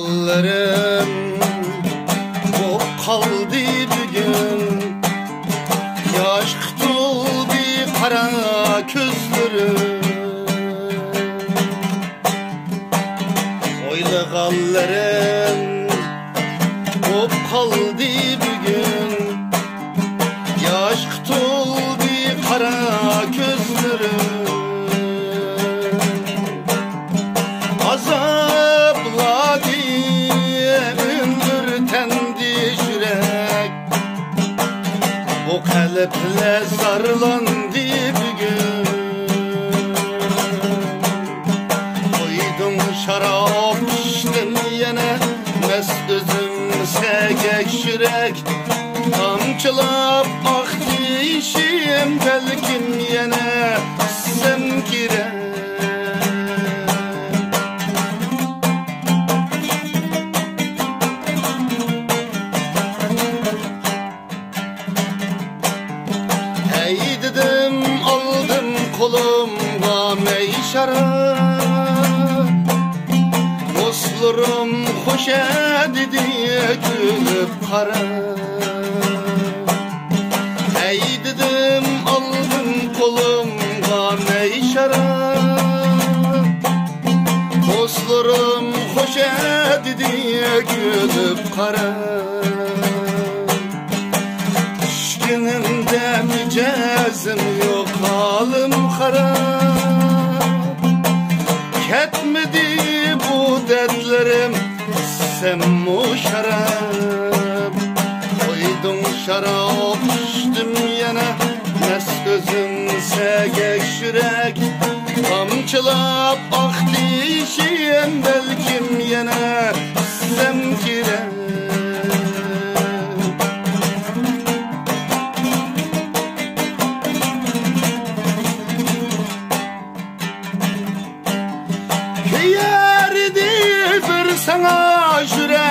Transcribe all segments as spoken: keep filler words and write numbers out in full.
قوللىرىم بوپ قالدى بۈگۈن، ياشقا تولدى قارا كۆزلىرىم. ئويلىغانلىرىم بوپ قالدى بۈگۈن، ياشقا تولدى قارا كۆزلىرىم. ئازابلاردى ئۆمۈر تەندى يۈرەك، بۇ قەلبلەر زارلاندى بۈگۈن. قويدۇڭ شاراب، ئىچتىم يەنە، مەست ئۆزۈم سەگەك يۈرەك. تامچىلاپ ئاقتى يېشىم، بەلكىم يەنە سەن كېرەك. ھەيدىدىم، ئالدىم قولۇمغا مەي شاراب. دوستلىرىم خوش دېدى كۈلۈپ قاراپ. ھەيدىدىم، ئالدىم قولۇمغا مەي شاراب. دوستلىرىم خوش دېدى كۈلۈپ قاراپ. چۈشكىنىمدە مىجەزىم يوق، ھالىم خاراب. كەتمىدى بۇ دەردلىرىم، ئىچسەممۇ شاراب. قويدۇڭ شاراب، ئىچتىم يەنە، مەست ئۆزۈم سەگەك يۈرەك. تامچىلاپ ئاقتى يېشىم، بەلكىم يەنە ئىچسەم كېرەك. كۆيەر ئىدى بىر ساڭا يۈرەك،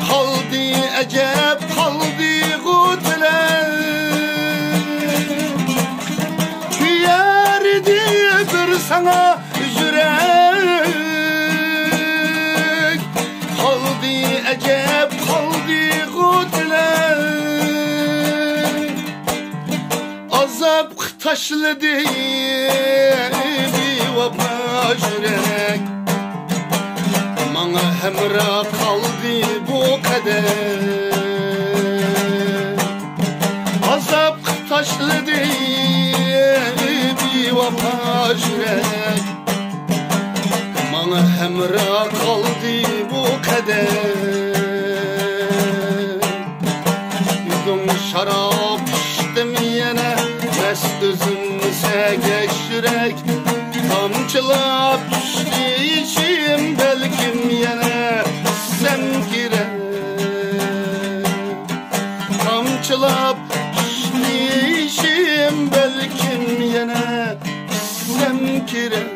قالدى ئەجەب، قالدىغۇ تىلەك. كۆيەر ئىدى بىر ساڭا يۈرەك، قالدى ئەجەب، قالدىغۇ تىلەك. ئازابقا تاشلىدى بىۋاپا يۈرەك، ماڭا ھەمراھ قالدى بۇ قەدەر. ئازابقا تاشلىدى بىۋاپا يۈرەك، ماڭا ھەمراھ قالدى بۇ قەدەر. يۈزۈڭ شاراب، ئىچتىم يەنە، مەست ئۆزۈم سەگەك يۈرەك. تامچىلاپ چۈشتى يېشىم، بەلكىم يەنە سەن كېرەك. تامچىلاپ چۈشتى يېشىم، بەلكىم يەنە سەن كېرەك.